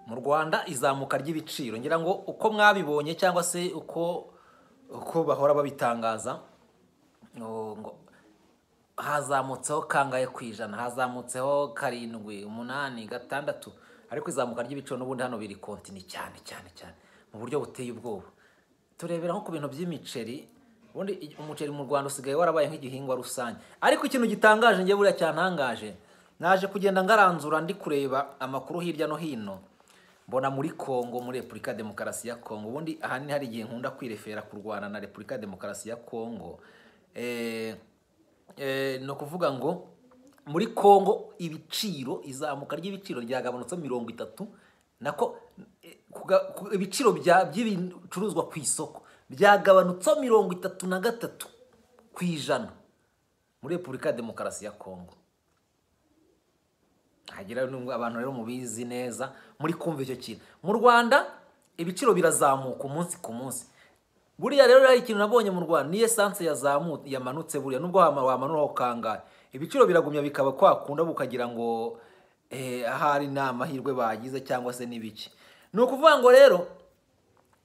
Mu Rwanda izamuka ry'ibiciro, ngira ngo uko mwabibonye cyangwa se uko bahora babitangaza, ngo hazamutseho kangahe ku ijana, hazamutseho 7, 8, 6, ariko izamuka ry'ibiciro n'ubundi hano biri continue cyane cyane cyane mu buryo buteye ubwoba. Turebera nko ku bintu by'imiceri, ubundi umuceri mu Rwanda usigaye warabaye nk'igihingwa rusange. Ariko ikintu gitangaje, njye buriya cyantangaje, naje kugenda ngaranzura ndi kureba amakuru hirya no hino, mbona muri Kongo, muri Repubulika ya Demokarasi ya Kongo, ubundi ahanini hari igihe nkunda kwirefera ku Rwanda na Repubulika ya Demokarasi ya Kongo. Ni ukuvuga ngo muri Kongo ibiciro, izamuka ry'ibiciro ryagabanutse 30, nako ibiciro by'ibicuruzwa ku isoko byagabanutse 33% muri Repubulika ya Demokarasi ya Kongo. Hagira abantu rero mubizi neza muri kumva icyo kintu. Mu Rwanda ibiciro birazamuka umunsi ku munsi. Buriya rero hari ikintu nabonye mu Rwanda, ni essence yazamutse, yamanutse, buriya nubwo wamanuraho kangahe, ibiciro biragumya bikaba kwakunda, bukagira ngo ahari ni amahirwe bagize cyangwa se n'ibiki. Ni ukuvuga ngo rero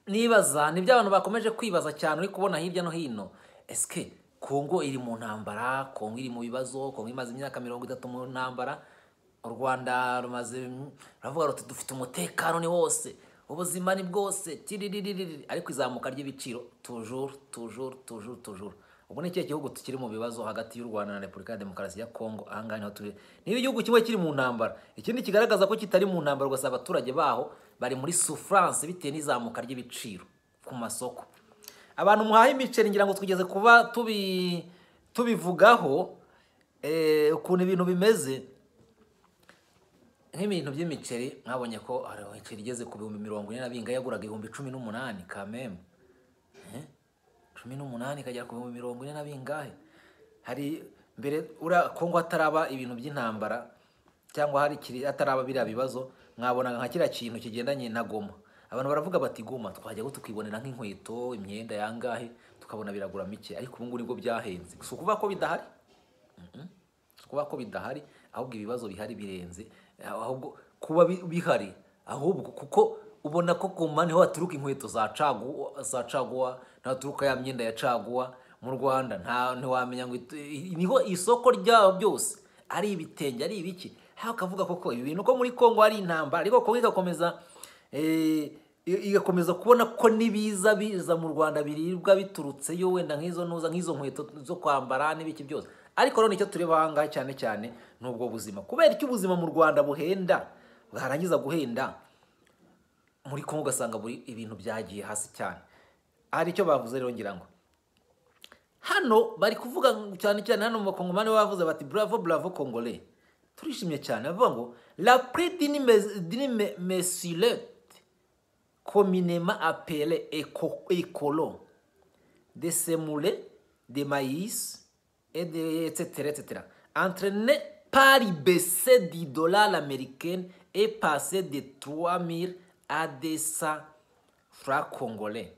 nibaza, nibyo abantu bakomeje kwibaza cyane, uri kubona hirya no hino, eske Kongo iri mu ntambara, Kongo iri mu bibazo, Kongo imaze imyaka 30 mu ntambara, u Rwanda rumaze ruravuga ruti dufite umutekano ni wose, ubuzima ni bwose, tiriririri, ariko izamuka ry'ibiciro toujours, toujours, toujours, toujours. Ubu ni ikihe gihugu tukiri mu bibazo hagati y'u Rwanda na Repubulika ya Demokarasi ya Kongo? Aha ngaha niho turi. Niba igihugu kimwe kiri mu ntambara, ikindi kigaragaza ko kitari mu ntambara, ugasaba abaturage baho bari muri souffrance bitewe n'izamuka ry'ibiciro ku masoko. Abantu muhaha imiceri, ngira ngo twigeze kuba tubivugaho ukuntu ibintu bimeze. Nk'ibintu by'imiceri, mwabonye ko hari imiceri igeze ku 40,000 na bingahe, yaguraga 18,000 kameme. 18 ikagera ku 40,000 na bingahe. Hari mbere uriya Kongo hataraba ibintu by'intambara cyangwa hari kiri hataraba biriya bibazo, mwabonaga nka kiriya kintu kigendanye na Goma. Abantu baravuga bati Goma twajya tukibonera nk'inkweto, imyenda yangahe, tukabona biragura mike, ariko ubu ngubu nibwo byahenze. Si ukuvuga ko bidahari, si ukuvuga ko bidahari, ahubwo ibibazo bihari birenze ahubwo kuba bihari, ahubwo kuko ubona ko Goma niho haturuka inkweto za caguwa, za caguwa, niho haturuka ya myenda ya caguwa. Mu Rwanda nta ntiwamenya ngo niho isoko ryaho byose ari ibitenge, ari ibiki. Aho ukavuga koko ibi bintu ko muri Kongo hari intambara, ariko Kongo igakomeza kubona ko nibiza biza mu Rwanda biribwa biturutseyo, wenda nk'izo ntuza, nk'izo nkweto zo kwambara n'ibiki byose. Ariko rero nicyo tureba aha ngaha cyane cyane ni ubwo buzima. Kubera icyo ubuzima mu Rwanda buhenda, bwarangiza guhenda muri Kongo ugasanga buri ibintu byagiye hasi cyane. Hari icyo bavuze rero, ngira ngo hano bari kuvuga cyane cyane hano mu bakongomani bavuze bati bravo, bravo Congolais, turishimye cyane. Bavuga ngo la prix d'une mesurette communément appelée écolo de semoule de maïs et de etc etc entraîné par baisse du dollar américain est passé de 3000 à 200 francs congolais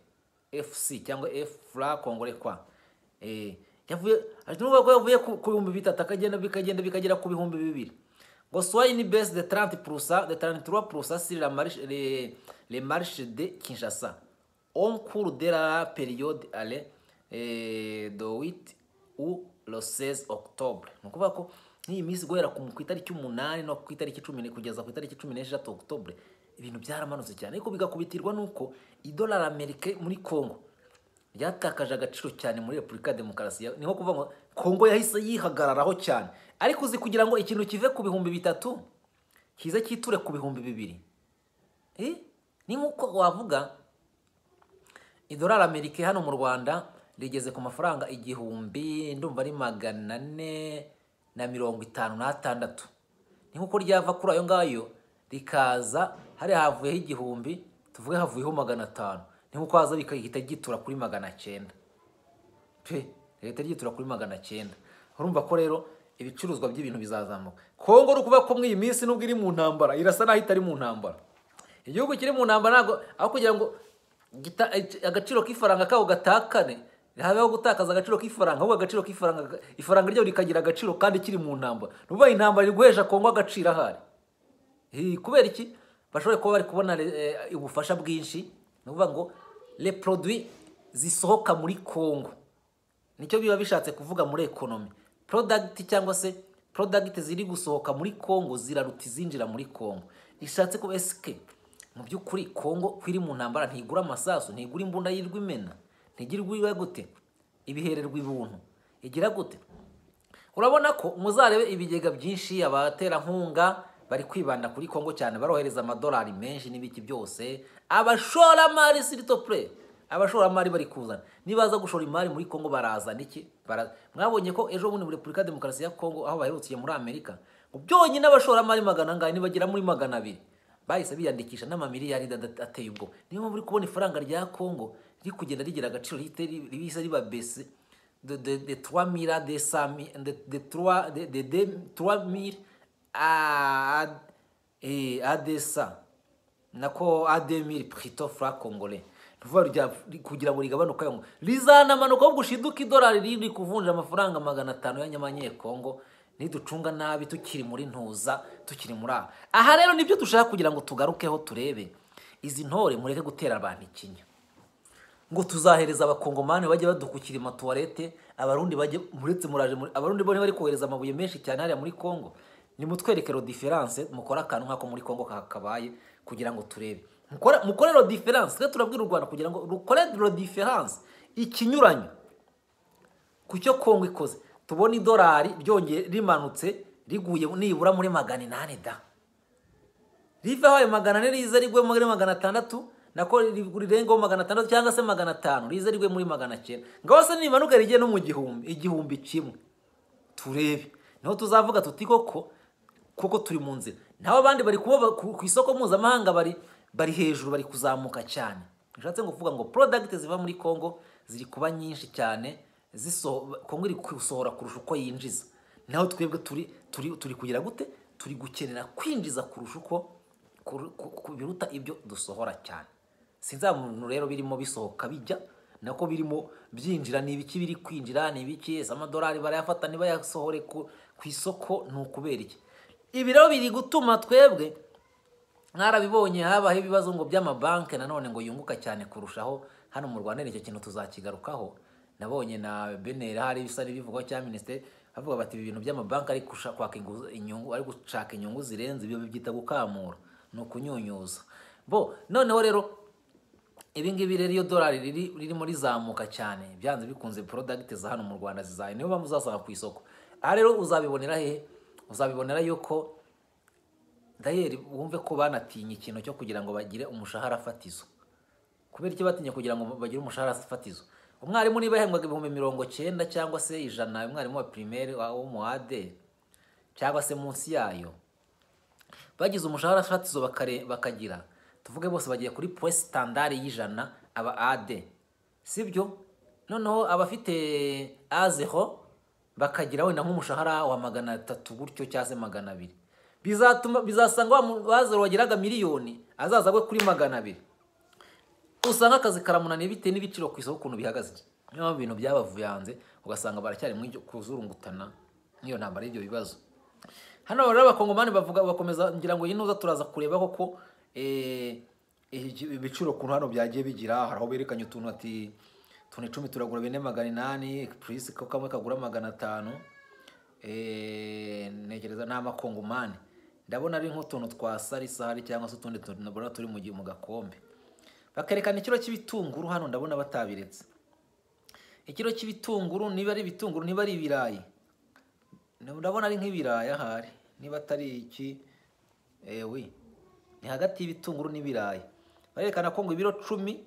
FC cyangwa F francs congolais quoi. Yavuye nuvuga ko yavuye ku 3000 akagenda bikagenda bikagera ku 2000, ngo soit une baisse de 30%, de 33% sur la marche les marches de Kinshasa au cours de la période aller de 8 ou le 16 octobre. Ni ukuvuga ko nk'iyi minsi guhera ku itariki 8 no ku itariki 10 kugeza ku itariki 16 octobre ibintu byaramanutse cyane, ariko bigakubitirwa nuko idolari Amerika muri Kongo ryatakaje agaciro cyane muri Repubulika ya Demokarasi. Ni nko kuvuga ngo Kongo yahise yihagararaho cyane. Ariko uzi kugira ngo ikintu kive ku 3000 kize cyiture ku 2000, ni nkuko wavuga idolari Amerika hano mu Rwanda rigeze ku mafaranga 1000, ndumva ari 456, ni nkuko ryava kuri ayo ngayo rikaza hari havuyeho 1000, tuvuge havuyeho 500, ni nkuko haza bikahita gitura kuri 900 pe, leta ryitura kuri 900. Urumva ko rero ibicuruzwa by'ibintu bizazamuka. Kongo uri kuvuga ko muri iyi minsi nubwo iri mu ntambara irasa naho itari mu ntambara. Igihugu kiri mu ntambara ntabwo aho kugira ngo agaciro k'ifaranga kawo gatakane, habeho gutakaza agaciro k'ifaranga, ahubwo agaciro k'ifaranga, ifaranga ryo rikagira agaciro kandi kiri mu ntambara. Ni ukuvuga intambara iri guhesha Kongo agaciro ahari. Kubera iki? Bashobore kuba bari kubona ubufasha bwinshi. Ni ukuvuga ngo les produits zisohoka muri Congo, nicyo biba bishatse kuvuga muri économie, product cyangwa se product ziri gusohoka muri Congo ziraruta izinjira muri Congo. Ishatse kuba eske mu by'ukuri Congo ko iri mu ntambara, ntigura amasasu, ntigura imbunda yirwa imena, ntigirwa iba gute, ibihererwa ibuntu, igira gute? Urabona ko muzarebe ibigega byinshi, abaterankunga bari kwibanda kuri Congo cyane, barohereza amadolari menshi n'ibiki byose. Abashoramari, s'il te plaît, abashoramari bari kuzana. Nibaza gushora imari muri Congo barazana iki? Mwabonye ko ejo bundi muri Repubulika ya Demokarasi ya Congo, aho baherukiye muri Amerika, ngo byonyine abashoramari magana angahe, nibagera muri 200, bahise biyandikisha n'amamiliyari ateye ubwoba. Niyo mpamvu uri kubona ifaranga rya Congo riri kugenda rigira agaciro, rihise riba baisse de 3000 à 200 de 3 de 3000 à 200, nako à 2000 plutôt, franc congolais. Tuvuga kugira ngo rigabanuke, ngo rizanamanuka, ahubwo ushiduka idolari riri kuvunja amafaranga 500 y'amanyekongo, niducunga nabi tukiri muri ntuza, tukiri muri aha. Aha rero nibyo dushaka kugira ngo tugarukeho, turebe izi ntore. Mureke gutera abantu ikinya ngo tuzahereza Abakongomani bajye badukukira amatuwarete, Abarundi bajye muretse muraje Abarundi bo bari kohereza amabuye menshi cyane hariya muri Congo. Nimutwereke la différence, mukore akantu nk'ako muri Congo kakabaye kugira ngo turebe. Mukore la différence. Twe turabwira u Rwanda kugira ngo rukore la différence, ikinyuranyo ku cyo Congo ikoze, tubone idolari ryongeye rimanutse, riguye nibura muri 800 da, rivaho ayo 400, rize rigwe muri 600, nako rirengeho 600 cyangwa se 500, rize rigwe muri 900. Ngaho se nimanuka rigiye no mu 1000, 1000, turebe, niho tuzavuga tuti koko koko turi mu nzira. Naho abandi bari kuba ku isoko mpuzamahanga bari hejuru, bari kuzamuka cyane. Bishatse ngo kuvuga ngo product ziva muri Congo ziri kuba nyinshi cyane, Congo iri gusohora kurusha uko yinjiza. Naho twebwe turi kugira gute? Turi gukenera kwinjiza kurusha uko biruta ibyo dusohora cyane. Sinzi muntu rero birimo bisohoka bijya, nako birimo byinjira, ni ibiki biri kwinjira, ni ibiki? Ese amadolari barayafata ntibayasohore ku isoko, ni ukubera iki? Ibi rero biri gutuma twebwe, mwarabibonye, habaho ibibazo ngo by'amabanki nanone ngo yunguka cyane kurushaho hano mu Rwanda. Nicyo kintu tuzakigarukaho. Nabonye na BNR hari bisa n'ibivugwa cya minisiteri, bavuga bati ibi bintu by'amabanki ari kwaka inyungu, ari gushaka inyungu zirenze ibyo, bibyita gukamura, ni ukunyunyuza bo. Noneho rero ibi ngibi rero, iyo dolari ririmo rizamuka cyane, byanze bikunze product za hano mu Rwanda zizaye. Niyo mpamvu uzasanga ku isoko. Aha rero uzabibonera hehe? Uzabibonera yuko dayeri wumve ko banatinye ikintu cyo kugira ngo bagire umushahara fatizo. Kubera icyo batinye kugira ngo bagire umushahara fatizo? Umwarimu niba yahembwaga 90,000 cyangwa se 100, umwarimu wa primaire wo mu AD cyangwa se munsi yayo, bagize umushahara fatizo bakagira, tuvuge bose bagiye kuri point standard y'100, aba AD, sibyo? Noneho abafite A0 bakagira wenda nk'umushahara wa 300 gutyo cyangwa se 200, bizatuma bizasanga wa A0 wagiraga miliyoni azaza agwe kuri 200, usanga akazi karamunaniye bitewe n'ibiciro ku isoko ukuntu bihagaze. Niyo mpamvu ibintu byabavuye hanze, ugasanga baracyari mu ibyo kuzurungutana n'iyo ntambara y'ibyo bibazo. Hano rero Abakongomani bavuga bakomeza, ngira ngo iyi nuza turaza kureba koko ibiciro ukuntu hano byagiye bigira. Hari aho berekanye utuntu ati utuntu 10 turagura 4,800, plus ko kamwe kagura 500. Ntekereza ni amakongomani, ndabona ari nk'utuntu twa sarisari cyangwa se utundi tuntu ndabona turi mu gakombe. Bakerekana ikiro cy'ibitunguru hano, ndabona batabiretse. Ikiro cy'ibitunguru, niba ari ibitunguru, niba ari ibirayi, ndabona ari nk'ibirayi ahari, niba atari iki, ewe ni hagati y'ibitunguru n'ibirayi. Barerekana ko ngo ibiro 10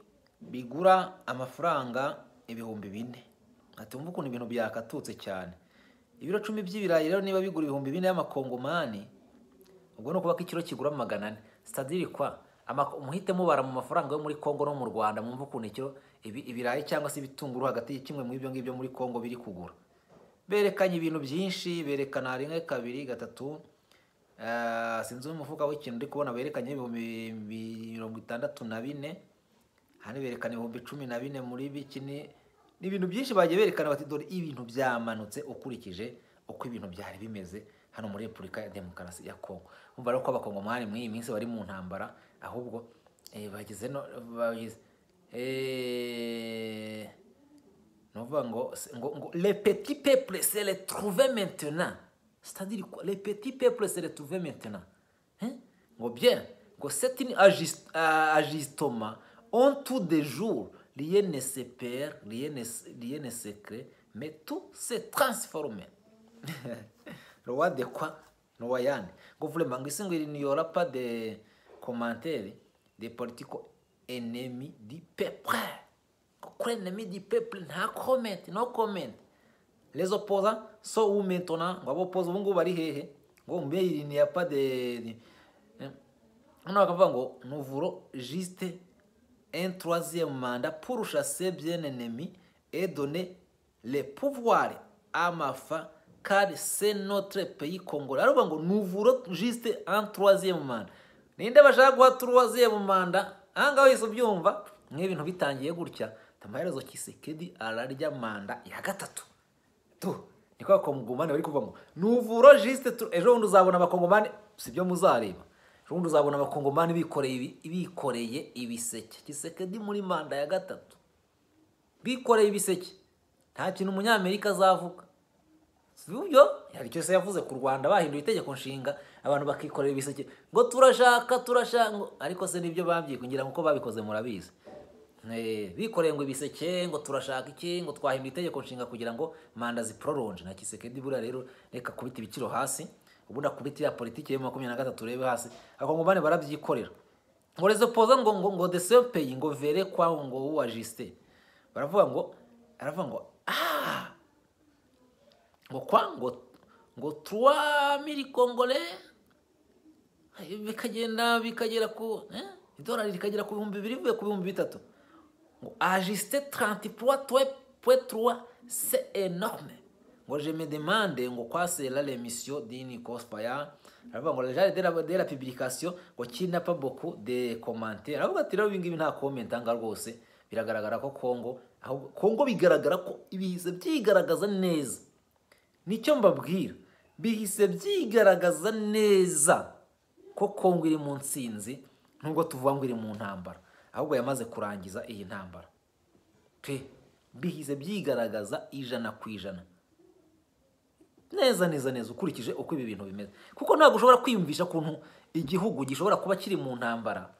bigura amafaranga 4000. Ati wumva ukuntu ibintu byakatutse cyane. Ibiro 10 by'ibirayi rero niba bigura 4000 y'amakongomani, ubwo ni ukuvuga ko ikiro kigura 400. C'est-à-dire quoi? Muhite mubara mu mafaranga yo muri Congo no mu Rwanda, mwumve ukuntu ikiro ibirayi cyangwa se ibitunguru, hagati y'ikimwe muri ibyo ngibyo muri Congo biri kugura. Berekanye ibintu byinshi, berekana rimwe, kabiri, gatatu, sinzi umufuka w'ikintu ndi kubona berekanye 64,000, hano berekana 14,000 muri biki. Ni ibintu byinshi bagiye berekana bati dore ibintu byamanutse ukurikije uko ibintu byari bimeze. hano muri Repubulika ya Demokarasi ya Kongo. Umva rero ko abakongomani muri iyi minsi bari mu ntambara, ahubwo bagize no bagize nuvuga ngo les petits peuples se retrouvaient maintenant. C'est-à-dire quoi? Les petits peuples se retrouvaient maintenant, hein? Ngo bien, ngo c'est une ajustement en tout des jours, rien ne se perd, rien ne se crée, mais tout se transforme. Roi de quoi? Roi yande. Ngo vraiment ngo isi ngo il n'y aura pas de commentaires des politiques ennemis du peuple. Ko ennemi du peuple nta comment, no comment. Les opposants sont où maintenant? Ngo abo ubu ngubu bari hehe? Ngo mbe il n'y a pas de hano bakavuga ngo nous voulons juste un troisième mandat pour chasser bien ennemi et donner le pouvoir à Mafa, car c'est notre pays congolais. Aravuga ngo nous voulons juste un troisième mandat. Ninde bashaka guha troisième mandat? Aha ngaha wese ubyumva nk'ibintu bitangiye gutya, amaherezo Tshisekedi ararya manda ya gatatu tu. Niko abakongomani bari kuvuga ngo nous voulons juste, ejo bundi uzabona abakongomani, sibyo muzareba, ejo bundi uzabona abakongomani bikoreye ibiseke. Tshisekedi muri manda ya gatatu bikoreye ibiseke, nta kintu umunyamerika azavuga. Sibyo hari icyo se yavuze ku Rwanda bahinduye itegeko nshinga abantu bakikorera ibiseke ngo turashaka turashaka, ariko se nibyo babyiye kugira ngo uko babikoze murabizi. Bikoreye ngo ibiseke ngo turashaka iki, ngo twahinduye itegeko nshinga kugira ngo manda ziprolonge. Na Tshisekedi buriya rero reka kubita ibiciro hasi, ubundi akubita ya politiki ya 23 urebe hasi. Abakongomani barabyikorera ngo les opposants ngo de ce pays ngo vere kwa ngo uajuste. Baravuga ngo, aravuga ngo ah ngo kwa ngo 3000 congolais bikagenda bikagera ku idolari rikagera ku 2000 bivuye ku 3000, ngo ajuste 33.3, c'est énorme. Ngo je me demande ngo quoi c'est là l'émission d'Ini Cospaya. Aravuga ngo déjà de la publication ngo qui n'a pas beaucoup de commentaires. Aravuga ati rero ibingibi nta comment anga rwose, biragaragara ko Kongo, aho Kongo bigaragara ko ibihise byigaragaza neza. Nicyo mbabwira, bihise byigaragaza neza ko Kongo iri mu nsinzi, nubwo tuvuga ngo iri mu ntambara, ahubwo yamaze kurangiza iyi ntambara pe. Bihise byigaragaza 100% neza neza neza, ukurikije uko ibi bintu bimeze. Kuko ntabwo ushobora kwiyumvisha kuntu igihugu gishobora kuba kiri mu ntambara,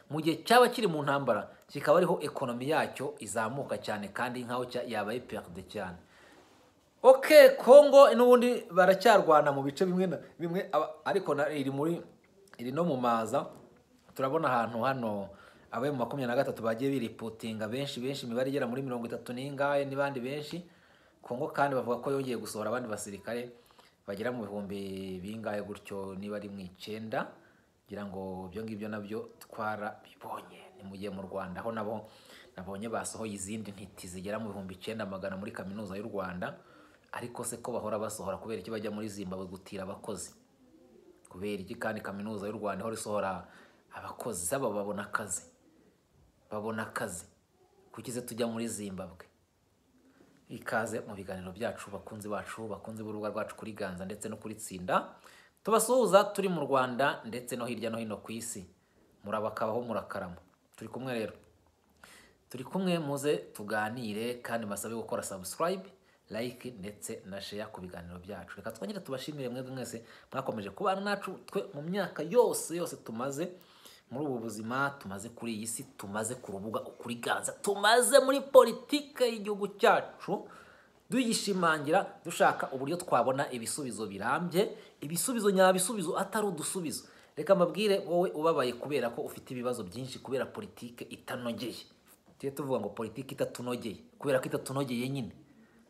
mu gihe cyaba kiri mu ntambara kikaba ariho ekonomi yacyo izamuka cyane kandi nkaho yabaye perde cyane. Okay, Kongo n'ubundi baracyarwana mu bice bimwe na bimwe, ariko iri no mu maza. Turabona ahantu hano abaye mu 23 bagiye biripotinga benshi benshi, imibare igera muri 30 n'ingahe n'ibandi benshi. Kongo kandi bavuga ko yongeye gusohora abandi basirikare bagera mu bihumbi bingahe gutyo, niba ari mu 9, ngira ngo ibyo ngibyo nabyo twarabibonye. Ni mu gihe mu Rwanda aho nabo nabonye basohoye izindi ntiti zigera mu 9100 muri kaminuza y'u Rwanda. Ariko se ko bahora basohora, kubera iki bajya muri Zimbabwe gutira abakozi? Kubera iki kandi kaminuza y'u Rwanda ihora isohora abakozi? Saba babona akazi, babona akazi, kuki se tujya muri Zimbabwe? Ikaze mu biganiro byacu bakunzi bacu, bakunzi b'urubuga rwacu kuri Ganza ndetse no kuri Tsinda. Tubasuhuza turi mu Rwanda ndetse no hirya no hino ku isi. Murabakabaho murakarama. Turi kumwe rero, turi kumwe, muze tuganire kandi masabe gukora subscribe, like ndetse na share ku biganiro byacu. Reka twongere tubashimire mwebwe mwese mwakomeje kubana nacu twe mu myaka yose yose tumaze muri ubu buzima, tumaze kuri iyi si, tumaze ku rubuga kuri Ganza, tumaze muri politike y'igihugu cyacu, duyishimangira dushaka uburyo twabona ibisubizo birambye, ibisubizo nyabisubizo atari udusubizo. Reka mbabwire wowe ubabaye kubera ko ufite ibibazo byinshi kubera politike itanogeye. Tujye tuvuga ngo politike itatunogeye kubera ko itatunogeye nyine,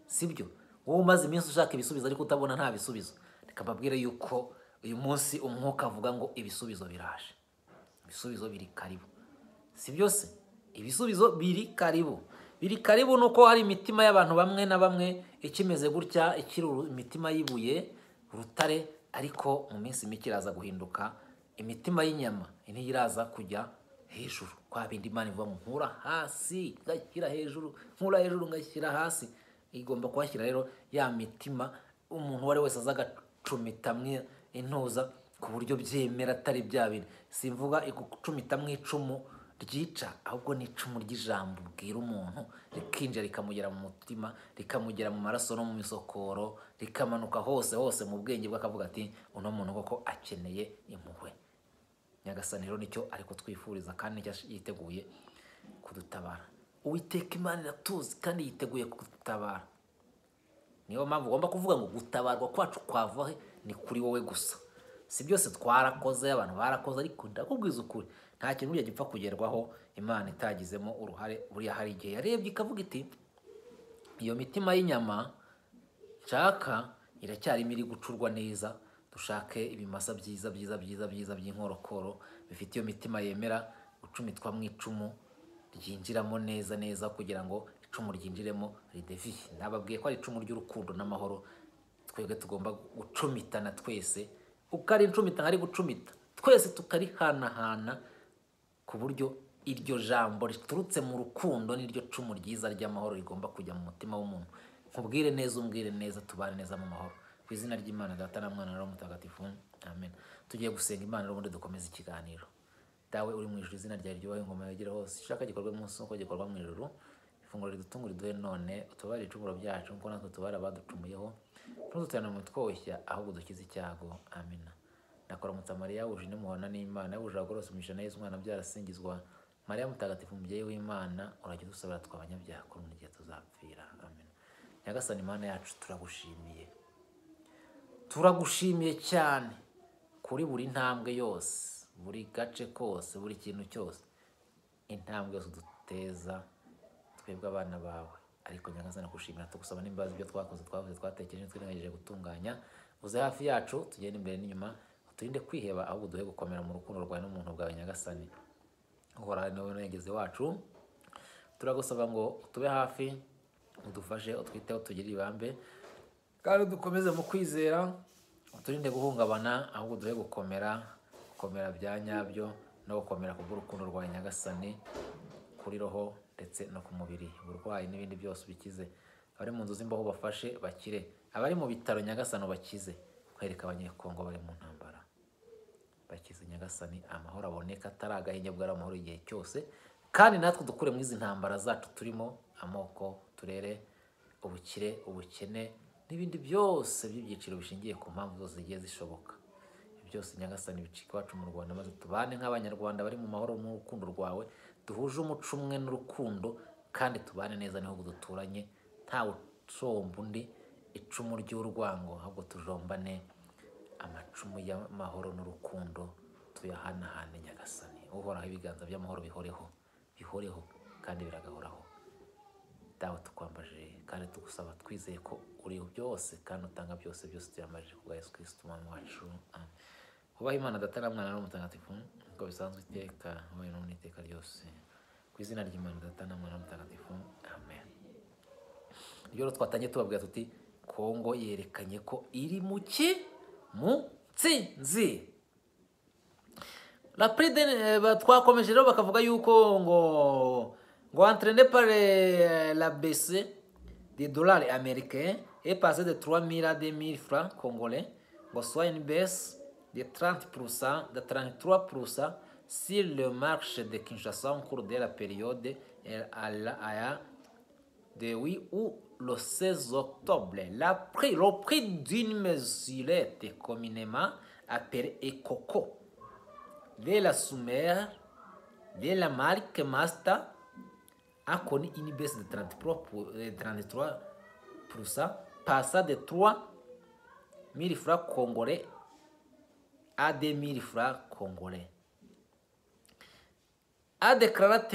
sibyo? Wowe umaze iminsi ushaka ibisubizo ariko utabona nta bisubizo, reka mbabwire yuko uyu munsi umwuka avuga ngo ibisubizo biraje, ibisubizo biri karibu, sibyo se? Ibisubizo biri karibu, biri karibu. Nuko hari imitima y'abantu bamwe na bamwe ikimeze gutya, ikiri imitima yibuye urutare, ariko mu minsi mike iraza guhinduka imitima y'inyama ntiraza kujya hejuru. Kwa bindi Imana ivuga ngo nkura hasi ngashyira hejuru, nkura hejuru ngashyira hasi. Igomba kuhashyira rero ya mitima umuntu uwo ari wese aza igucumitamwe intuza ku buryo byemera atari bya bintu. Simvuga igucumitamwe icumu ryica, ahubwo ni icumu ry'ijambo ubwira umuntu rikinjira rikamugera mu mutima, rikamugera mu maraso no mu misokoro, rikamanuka hose hose mu bwenge bwe, akavuga ati uno muntu koko akeneye impuhwe. Nyagasani rero nicyo ariko twifuriza kandi nicyo yiteguye kudutabara. Uwiteka Imana iratuzi kandi yiteguye kudutabara. Niyo mpamvu ugomba kuvuga ngo gutabarwa kwacu kwava he? Ni kuri wowe gusa. Si byose twarakoze, abantu barakoze, ariko ndakubwiza ukuri nta kintu burya gipfa kugerwaho Imana itagizemo uruhare. Buriya hari igihe yarebye ikavuga iti iyo mitima y'inyama nshaka iracyarimo iri gucurwa neza, dushake ibimasa byiza byiza byiza byiza by'inkorokoro bifite iyo mitima yemera gucumitwa mu icumu ryinjiramo neza neza, kugira ngo icumu ryinjiremo rideviye. Nababwiye ko ari icumu ry'urukundo n'amahoro twebwe tugomba gucumitana twese, ukari incumita nkari gucumita, twese tukarihanahana ku buryo iryo jambo riturutse mu rukundo n'iryo cumu ryiza ry'amahoro rigomba kujya mu mutima w'umuntu. Nkubwire neza, umbwire neza, tubane neza mu mahoro. Ku izina ry'Imana Data na Mwana na Roho Mutagatifu, amen. Tugiye gusenga Imana ubundi dukomeze ikiganiro. Dawe uri mu ijuru, izina ryawe ryubahwe, ingoma yawe igere hose, ishaka gikorwe munsi nk'uko gikorwa mu ijuru. Ifunguro ridutunga riduhe none, utubabarire ibicumuro byacu nk'uko natwe tubara abaducumuyeho, ntudutererane mu mitwoshya, ahubwo dukize icyago. Amina. Ndakuramutsa Mariya wuje inema n'Imana, wuje abagore umugisha na Yezu umwana abyara asingizwa. Mariya mutagatifu umubyeyi w'Imana, urajya udusabira twe abanyabyaha kuri ubu n'igihe tuzapfira. Amen. Nyagasani Imana yacu, turagushimiye, turagushimiye cyane kuri buri ntambwe yose, buri gace kose, buri kintu cyose, intambwe yose duteza twebwe abana bawe. Ariko Nyagasani nakushimira, tugusaba n'imbabazi ibyo twakoze, twavuze, twatekereje, twirengagije gutunganya. Uze hafi yacu, tugende imbere n'inyuma, uturinde kwiheba, ahubwo duhe gukomera mu rukundo rwawe n'umuntu bwawe. Nyagasani Uhoraho ni wowe murengezi wacu, turagusaba ngo utube hafi, udufashe, utwiteho, utugirire ibambe, kandi dukomeze mu kwizera, uturinde guhungabana, ahubwo duhe gukomera, gukomera bya nyabyo no gukomera kubw'urukundo rwawe Nyagasani, kuri roho ndetse no ku mubiri. Uburwayi n'ibindi byose ubikize. Abari mu nzu z'imboho bafashe bakire, abari mu bitaro Nyagasani ubakize. Kwereka Abanyekongo bari mu ntambara bakize Nyagasani, amahoro aboneka atari agahinja, bwari amahoro igihe cyose. Kandi natwe dukure mu izi ntambara zacu turimo, amoko, uturere, ubukire, ubukene n'ibindi byose by'ibyiciro bishingiye ku mpamvu zose zigiye zishoboka. Byose Nyagasani bicika iwacu mu Rwanda, maze tubane nk'Abanyarwanda bari mu mahoro n'urukundo rwawe, duhuje umuco umwe n'urukundo, kandi tubane neza n'ibihugu duturanye, ntawe usomba undi icumu ry'urwango, ahubwo tujombane amacumu y'amahoro n'urukundo, tuyahanahane Nyagasani. Uhoraho ibiganza by'amahoro bihoreho, bihoreho kandi biragahoraho. Dawe tukwambaje kandi tugusaba twizeye ko uri byose kandi utanga byose, byose tuyambaje ku bwa Yesu Kristo Umwami wacu. Amen. Ubahe Imana Data na Mwana na Roho Mutagatifu, nk'uko bisanzwe iteka, ubahe n'ubu n'iteka ryose. Ku izina ry'Imana Data na Mwana na Roho Mutagatifu, amen. Ibyo rero twatangiye tubabwira tuti Kongo yerekanye ko iri mu ki? Mu ntsinzi. La prix de twakomeje rero bakavuga yuko ngo entraîné par la baisse des dollars américains est passé de 3000 à 2000 francs congolais, ngo soit une baisse de 30%, de 33% sur le marché de Kinshasa au cours de la période de 8 ou le 16 octobre. Le prix d'une mesurette communément appelée Ekoko de la Sumer de la marque Master a connu une baisse de 33%, passant de 3 000 francs congolais à 2 000 francs congolais. A déclaré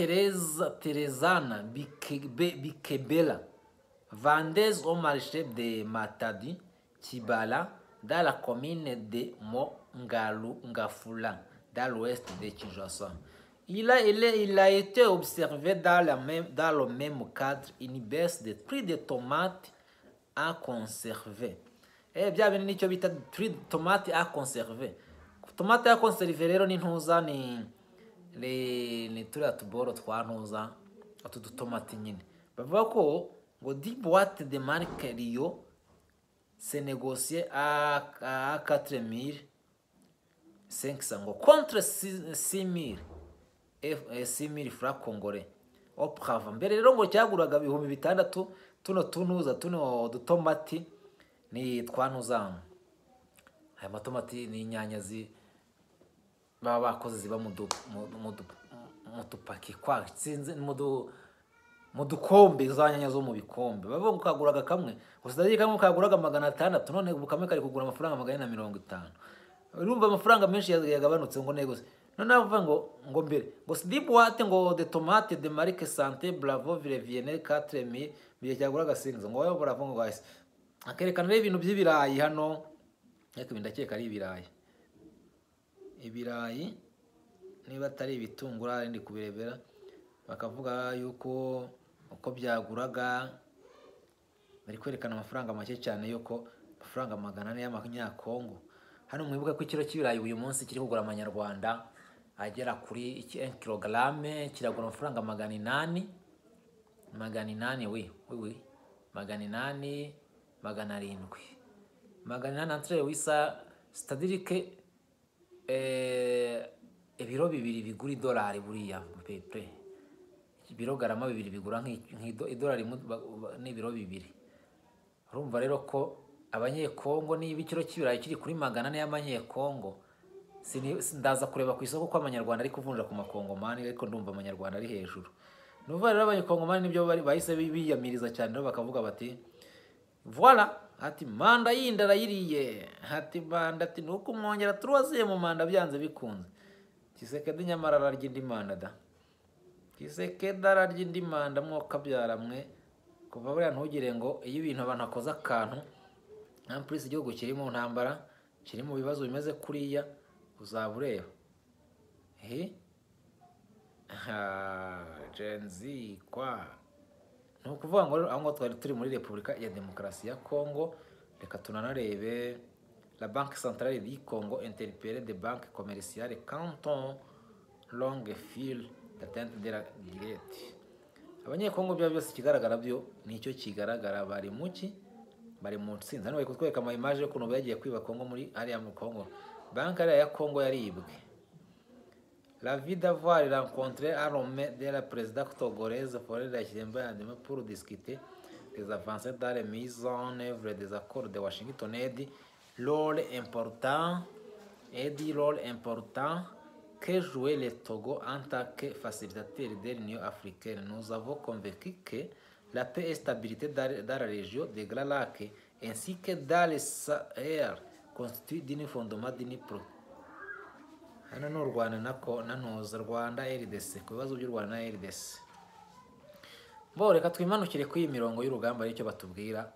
Terezana Bikebela, vendeuse au marché de Matadi, Tshibala, dans la commune de Mont-Ngafula, dans l'ouest de Kinshasa. Il a été observé dans le même cadre une baisse des prix des tomates à conserver. Eh bien, nicyo bita prix de tomates à conserver. Tomate à conserver rero ni ntuza ni turiya tuboro twa ntuza utu dutomati nyine. Bavuga ko ngo 10 boîtes de marque Rio Se négocier à 4500 ngo contre 6000, 6000 francs congolais auparavant. Mbere rero ngo cyaguraga 6000. Tuno tunuza, tuno dutomati ni twanuza, aya matomati ni inyanya zi baba bakoze ziba mu dupaki kwa sinzi mu dukombe, za nyanya zo mu bikombe. Bavuga ngo kaguraga kamwe gusa, kamwe kaguraga 600, none ubu kamwe kari kugura amafaranga 450. Urumva amafaranga menshi yagabanutse ngo negose. None bavuga ngo mbere ngo dix boîtes ngo de tomate de marque Santé Bravo revenaient 4000, biye cyaguraga 5 ngo wowe Bravo ngo guys. Akerekana rero ibintu by'ibirayi hano, ariko ibi ndakeka ari ibirayi, ibirayi niba atari ibitunguru ari ndi kubirebera. Bakavuga yuko uko byaguraga, bari kwerekana amafaranga make cyane, yuko amafaranga 400 y'amanyakongo. Hano mwibuke ko ikiro cy'ibirayi uyu munsi kiri kugura amanyarwanda agera kuri iki, 1 kilogramme kiragura amafaranga 800, 800, oui oui oui, 800, 700, 800, entre 800, c'est-à-dire que ibiro 2 bigura idolari buriya pepe, ibiro garama 2 bigura nk'idolari n'ibiro 2. Urumva rero ko abanyekongo, niba ikiro cy'ibirayi kiri kuri 400 y'amanyekongo, ndaza kureba ku isoko ko amanyarwanda ari kuvunja ku makongomani, ariko ndumva amanyarwanda ari hejuru. Ni ukuvuga rero abanyekongomani nibyo bahise biyamiriza cyane rero, bakavuga bati voilà, ati manda yindi arayiriye, ati manda, ati nuko umwongera troisième manda byanze bikunze. Tshisekedi nyamara ararya indi manda da, Tshisekedi ararya indi manda mwoka byaramwe. Kuva buriya ntugire ngo iyo ibintu abantu akoze akantu, en plus igihugu kiri mu ntambara, kiri mu bibazo bimeze kuriya, uzaba ureba he. Gen Z kwa ni ukuvuga ngo rero aho ngaho twari turi muri Repubulika ya Demokarasi ya Congo. Reka tunanarebe la Banque centrale du Congo interpelle des banques commerciales quant aux longue file d'attente de la guillette. Abanyekongo bya byose ikigaragara byo nicyo kigaragara, bari muki, bari mu ntsinzi. Hano bari kutwereka ama image y'ukuntu bagiye kwiba Congo muri hariya mu Congo, banki hariya ya Congo yaribwe. La vie d'avoir rencontré à Lomé de la présidente togolaise Faure Gnassingbé pour discuter des avancées dans la mise en œuvre des accords de Washington et du rôle important que jouait le Togo en tant que facilitateur de l'Union africaine. Nous avons convaincu que la paix et stabilité dans la région des Grands Lacs ainsi que dans le Sahel constituent un fondement d'une pro Hano ni u Rwanda nako nanuza Rwanda RDC, ku bibazo by'u Rwanda na RDC. Bo reka twimanukire kuri iyi mirongo y'urugamba, aricyo batubwira,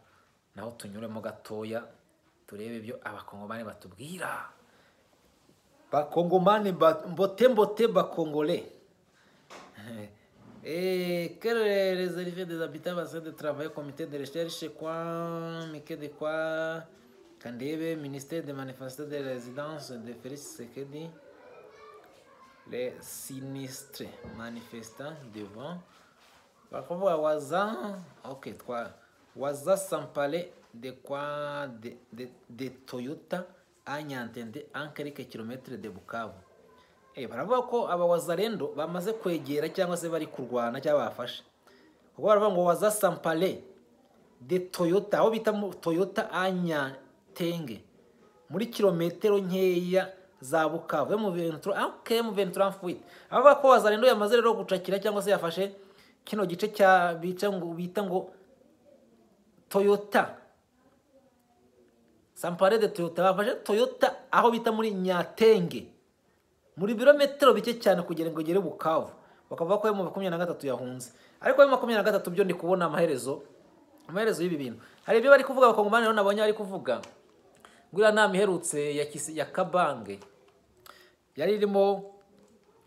naho tunyuremo gatoya turebe ibyo abakongomani batubwira. Bakongomani mbote mbote bakongole. Et quelle réserve des habitants basés de travail, comité de recherche quoi, Mike de quoi, Kandebe, ministère des manifestants de résidence de Félix Tshisekedi, les sinistres manifestants devant bakavuga waza, ok, twa waza s'emparer de quoi, de Toyota à Nyantende en quelques kilomètres de Bukavu. Baravuga ko aba wazalendo bamaze kwegera cyangwa se bari kurwana cyangwa bafashe, kuko baravuga ngo waza s'emparer de Toyota, aho bita Toyota à Nyantenge, muri kilometero nkeya za Bukavu. M23, ok, M23 fuite. Abavuga ko wazalendo yamaze rero gucakira cyangwa se yafashe kino gice cya bica ngo bita ngo Toyota, s'emparer de Toyota, bafashe Toyota aho bita muri Nyatenge, muri birometero bike cyane kugira ngo igere Bukavu. Bakavuga ko M23 yahunze, ariko M23 byo ndi kubona amaherezo y'ibi bintu hari ibyo bari kuvuga. Abakongomani rero nabonye bari kuvuga ngo iriya nama iherutse ya Kisi, ya Kabange, yari irimo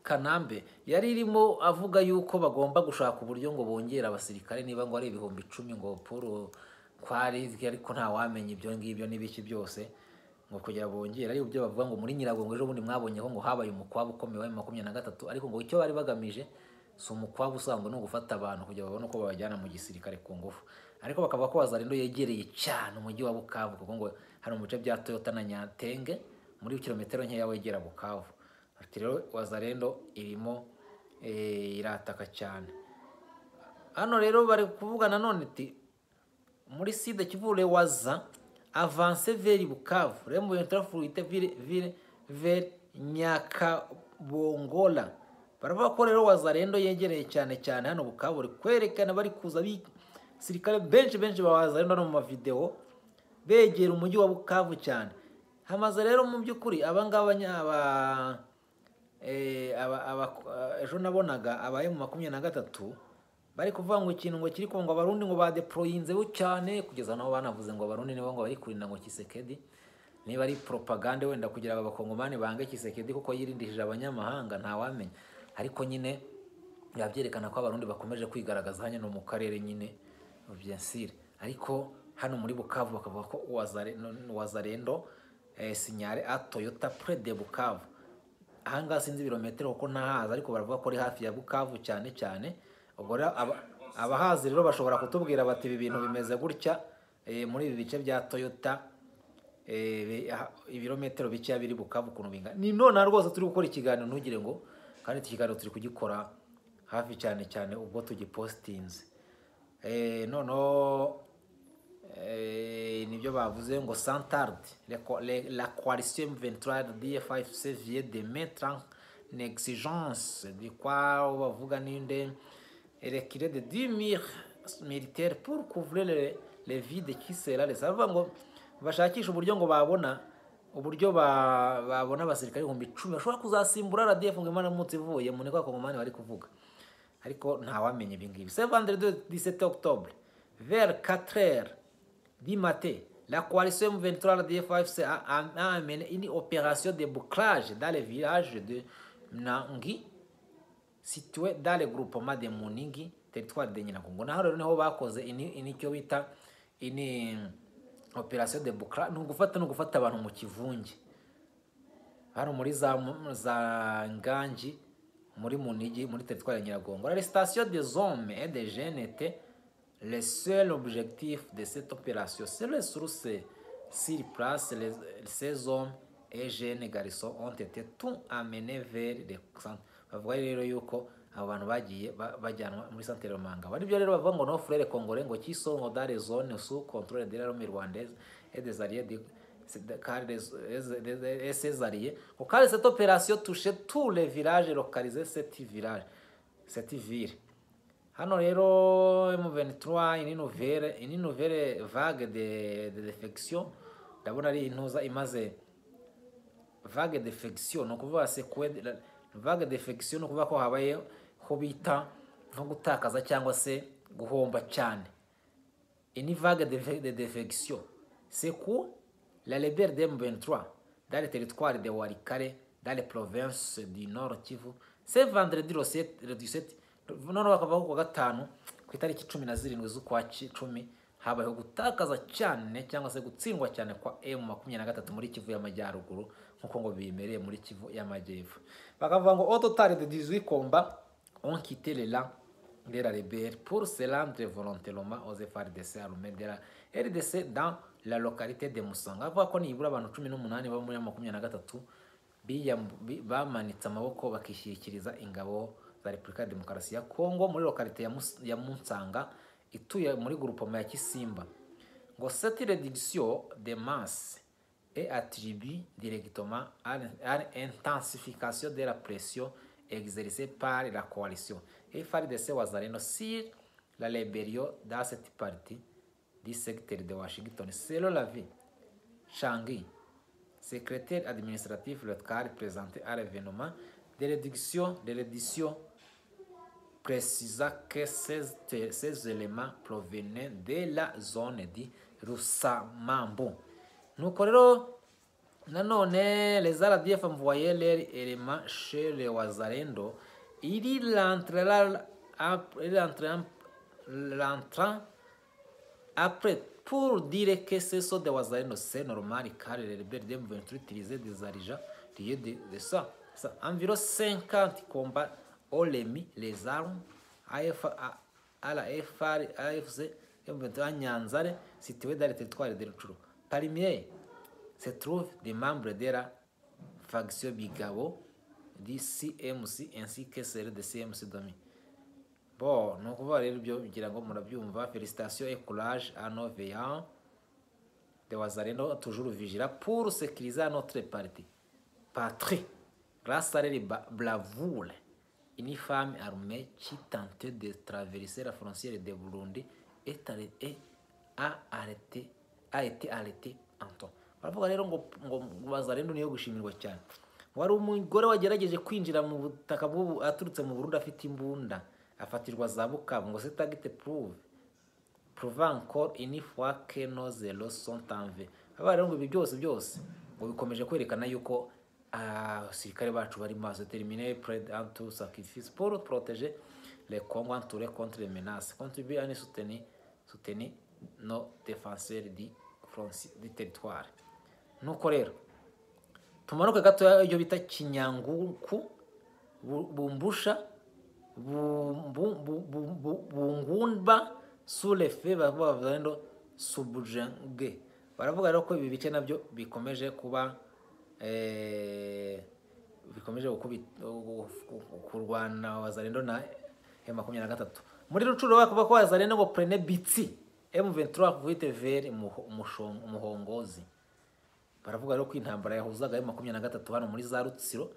Kanambe, yari irimo avuga yuko bagomba gushaka uburyo ngo bongere abasirikare, niba ngo ari 10,000 ngo Paul kwari, ariko nta wamenya ibyo ngibyo n'ibiki byose ngo kugira bongere. Ariko ibyo bavuga ngo muri Nyiragongo ejo bundi mwabonye ko ngo habaye umukwabu ukomeye wa 23, ariko ngo icyo bari bagamije si umukwabu usanzwe, ni ugufata abantu kugira babone uko babajyana mu gisirikare ku ngufu. Ariko bakavuga ko Wazalendo yegereye cyane umujyi wa Bukavu, kuko ngo hari mu bice bya Toyota na Nyantenge, muri kilometero nkeya wegera Bukavu. Ati rero Wazalendo irimo irataka cyane. Hano rero bari kuvuga nanone ati muri Sud Kivu, les Waza avance vers Bukavu, rero mu fuite ville vers Nyakabongola. Baravuga ko rero Wazalendo yegereye cyane cyane hano Bukavu, bari kwerekana bari kuza sirikare benshi benshi ba Wazalendo no mu mavideo begera umujyi wa Bukavu cyane. Hamaze rero mu by'ukuri abangaba ejo nabonaga abaye mu 23 bari kuvuga ngo ikintu ngo kiri ngo Abarundi ngo badeployinze cyane, kugeza naho banavuze ngo Abarundi nibo ngo bari kurinda ngo Tshisekedi. Niba ari propagande wenda kugira ngo abakongomani bange Tshisekedi kuko yirindishije abanyamahanga, ntawamenya. Ariko nyine yabyerekana ko Abarundi bakomeje kwigaragaza hano mu karere nyine, bien sûr. Ariko hano muri Bukavu bakavuga ko Wazalendo signalé à Toyota près de Bukavu. Ahangaha sinzi ibirometero kuko ntahazi, ariko baravuga ko ari hafi ya Bukavu cyane cyane. Ubwo rero abahazi rero bashobora kutubwira bati ibi bintu bimeze gutya, muri ibi bice bya Toyota, ibirometero bikeya biri Bukavu ukuntu bingana. Ni none rwose turi gukora ikiganiro, ntugire ngo kandi iki kiganiro turi kugikora hafi cyane cyane ubwo tugipostinze. Noneho nibyo bavuze ngo sans tarder la coalition M23 RDF AFC vient de mettre en exigence de quoi bavuga ninde reculer de 10 000 militaires pour couvrir les vides qui sera les bavuga ngo bashakisha uburyo ngo babona uburyo babona abasirikare 10,000 bashobora kuzasimbura RDF ngo imana mutsi ivuye mu niko Kongomani bari kuvuga. Ariko ntawamenye ibi ngibi. C'est vendredi 17 octobre vers 4 heures du matin, la coalition M23 RDF AFC a mené une opération de bouclage dans le village de Mnangi, situé dans le groupement de Munigi, territoire de Nyiragongo. Naho rero niho bakoze ini cyo bita ini opération de bouclage, ni ugufata abantu mu kivunge hano muri za Nganji, muri Munigi, muri territoire ya Nyiragongo. L'arrestation des hommes et des jeunes était le seul objectif de cette opération. Selon les sources sur place, ces hommes et jeunes garçons ont été tous amenés vers les centres. Bavuga rero yuko abo bantu bagiye bajyanwa muri centre Romanga. Bari byo rero bavuga ngo nos frères congolais ngo qui sont dans les zones sous contrôle de l'armée rwandaise et des alliés de et ses alliés. Car cette opération touchait tous les villages localisés cette ville. Hano rero M23 une nouvelle vague de défection. Ndabona ari intuza imaze vague de défection, no kuvuga vague de défection, no kuvuga ko habaye ho bita nko gutakaza cyangwa se guhomba cyane. Une vague de défection secoue la rebelle de M23 dans le territoire de Walikale, dans les provinces du Nord Kivu. C'est vendredi le 17, none bakavuga ko gatanu ku itariki 17 z'ukwa 10 habayeho gutakaza cyane cyangwa se gutsindwa cyane kwa M23 muri Kivu y'Amajyaruguru, nkuko ngo bimereye muri Kivu y'Amajyepfo. Bakavuga ngo au total de 18 combats ont quitté les rangs de la rebelle pour se rendre volontairement aux FARDC armés de la RDC dans la localité de Musanga. Bavuga ko nibura abantu 18 bo muri 23 bamanitse amaboko bakishyikiriza ingabo za Repubulika ya Demokarasi ya Kongo muri localité ya Munsanga ituye muri groupement ya Kisimba. Ngo cette réduction de masse est attribuée directement à l'intensification de la pression exercée par la coalition FARDC Wazalendo sur la rébellion dans cette partie du secteur de Washington. Selon la vie Changi, secrétaire administratif local présenté à l'événement de réduction de l'édition, précisa que ces éléments provenaient de la zone de Rusamambu. Nuko rero nanone les RDF envoyaient leurs éléments chez les Wazalendo. Il rentra après pour dire que ce sont des Wazalendo, c'est normal car les rebelles de M23 utilisaient des argent liés de ça. Environ 50 combats ont remis les armes à la AFC M23 Nyanzare situé dans le territoire de Rutshuru. Parmi eux se trouvent des membres de la faction Bigabo du CMC ainsi que celle de CMC Domi. Bon, ni ukuvuga rero ibyo ngira ngo murabyumva. Félicitations et courage à nos veillants de Wazalendo, toujours vigilants pour sécuriser notre parti patrie. Grâce à leur bravoure, une femme armée qui tentait de traverser la frontière de Burundi est arrêtée, a arrêté, a été arrêtée en temps. Baravuga rero ngo Wazalendo niyo gushimirwa cyane. Wari umugore wagerageje kwinjira mu butaka bw'ubu aturutse mu Burundi afite imbunda, afatirwa za Bukavu. Ngo cet acte prouve encore une fois que nos héros sont en vie. Aba rero ngo ibi byose byose ngo bikomeje kwerekana yuko abasirikare bacu bari maso, déterminés, prêts à tout sacrifice pour protéger le Congo entouré contre les menaces, contribuer à soutenir nos défenseurs du territoire. Nuko rero tumanuke gatoya ibyo bita Kinyanguku, Bumbusha, Bungumba sous les feux bavuga ngo Subujenge. Baravuga rero ko ibi bice nabyo bikomeje kuba bikomeje kurwana Wazalendo na M23. Muri Rutshuru bakuvuga ko Wazalendo ngo prene Bitsi, M23 fuite vers Muhongozi. Baravuga rero ko intambara yahuzaga M23 hano muri za Rutsiro,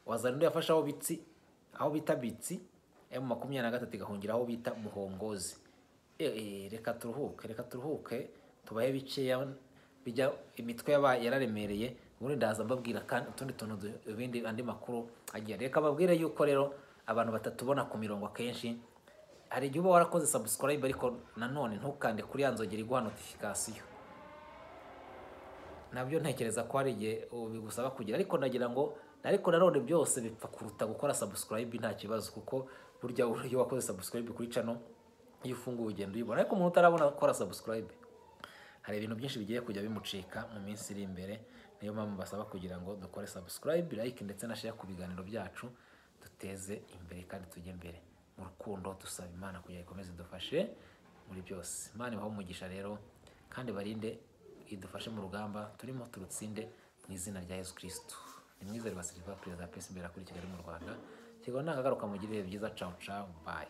Wazalendo yafashe aho Bitsi, aho bita Bitsi, M23 igahungira aho bita Muhongozi. Reka turuhuke, reka turuhuke, tubahe bikeya bijya imitwe yaba yararemereye. Ubundi ndaza mbabwira kandi utundi tuntu, ibindi andi makuru agiye. Reka babwire yuko rero abantu batatubona ku mirongo akenshi, hari igihe uba warakoze subscribe ariko nanone ntukande kuri ya nzogera iguha notification. Nabyo ntekereza ko hari igihe bigusaba kugira, ariko nagira ngo ariko nanone byose bipfa kuruta gukora subscribe nta kibazo, kuko burya iyo wakoze subscribe kuri channel, iyo ufunguye ugenda uyibona. Ariko umuntu utarabona gukora subscribe, hari ibintu byinshi bigiye kujya bimucika mu minsi iri imbere. Niyo mpamvu basaba kugira ngo dukore subscribe, like ndetse na share ku biganiro byacu, duteze imbere kandi tujye imbere mu rukundo. Dusaba Imana kugira ngo ikomeze idufashe muri byose. Imana ibahe umugisha rero kandi barinde, idufashe mu rugamba turimo turutsinde mu izina rya Yesu Kristo. Ni Mwizerwa Silva, perezida wa Peace imbere kuri Kigali mu Rwanda. Kigo ntakagaruka, mugire ibihe byiza. Ciao ciao, bye.